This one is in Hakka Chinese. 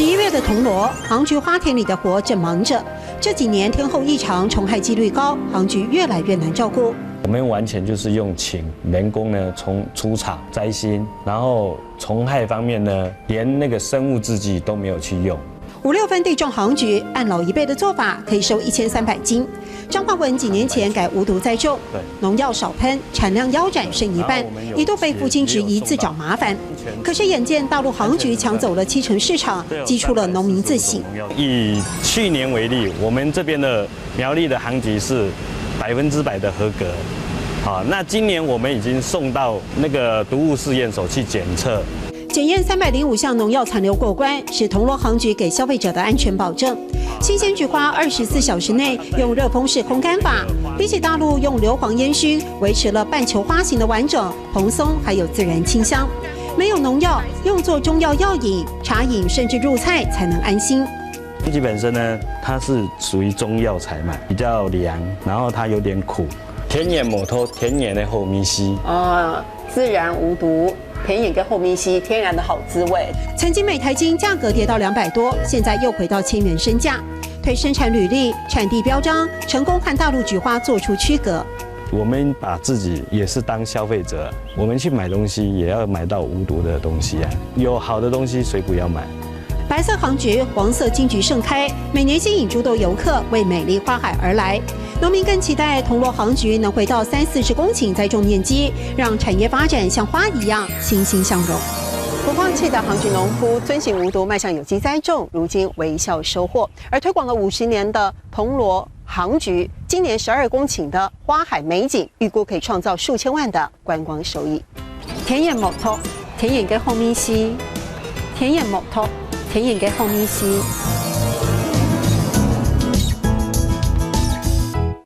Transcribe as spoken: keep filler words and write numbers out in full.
十一月的铜锣，杭菊花田里的活正忙着。这几年天候异常，虫害几率高，杭菊越来越难照顾。我们完全就是用请人工呢，从除草、摘心，然后虫害方面呢，连那个生物制剂都没有去用。五六分地种杭菊，按老一辈的做法，可以收一千三百斤。张华文几年前改无毒栽种，农药少喷，产量腰斩剩一半，一度被父亲质疑自找麻烦。可是眼见大陆杭菊抢走了七成市场，激出了农民自省。以去年为例，我们这边的苗栗的杭菊是百分之百的合格。好，那今年我们已经送到那个毒物试验所去检测。检验三百零五项农药残留过关，是铜锣杭菊给消费者的安全保证。新鲜菊花二十四小时内用热风式烘干法，比起大陆用硫磺烟熏，维持了半球花形的完整，蓬松还有自然清香。没有农药，用作中药药饮、茶饮，甚至入菜才能安心。杭菊本身呢，它是属于中药材嘛，比较凉，然后它有点苦。天然木頭，天然的好味緒。哦，自然无毒，天然个好味緒，天然的好滋味。曾经每台斤价格跌到两百多，现在又回到千元身价。对生产履历、产地标章、成功和大陆菊花做出区隔。我们把自己也是当消费者，我们去买东西也要买到无毒的东西啊。有好的东西，谁不要买？白色杭菊、黄色金桔盛开，每年吸引诸多游客为美丽花海而来。农民更期待铜锣杭菊能回到三四十公顷栽种面积，让产业发展像花一样欣欣向荣。不放弃的杭菊农夫遵循无毒，迈向有机栽种，如今微笑收获。而推广了五十年的铜锣杭菊，今年十二公顷的花海美景，预估可以创造数千万的观光收益。天然木头，天然个好味緒。天然木头，天然个好味緒。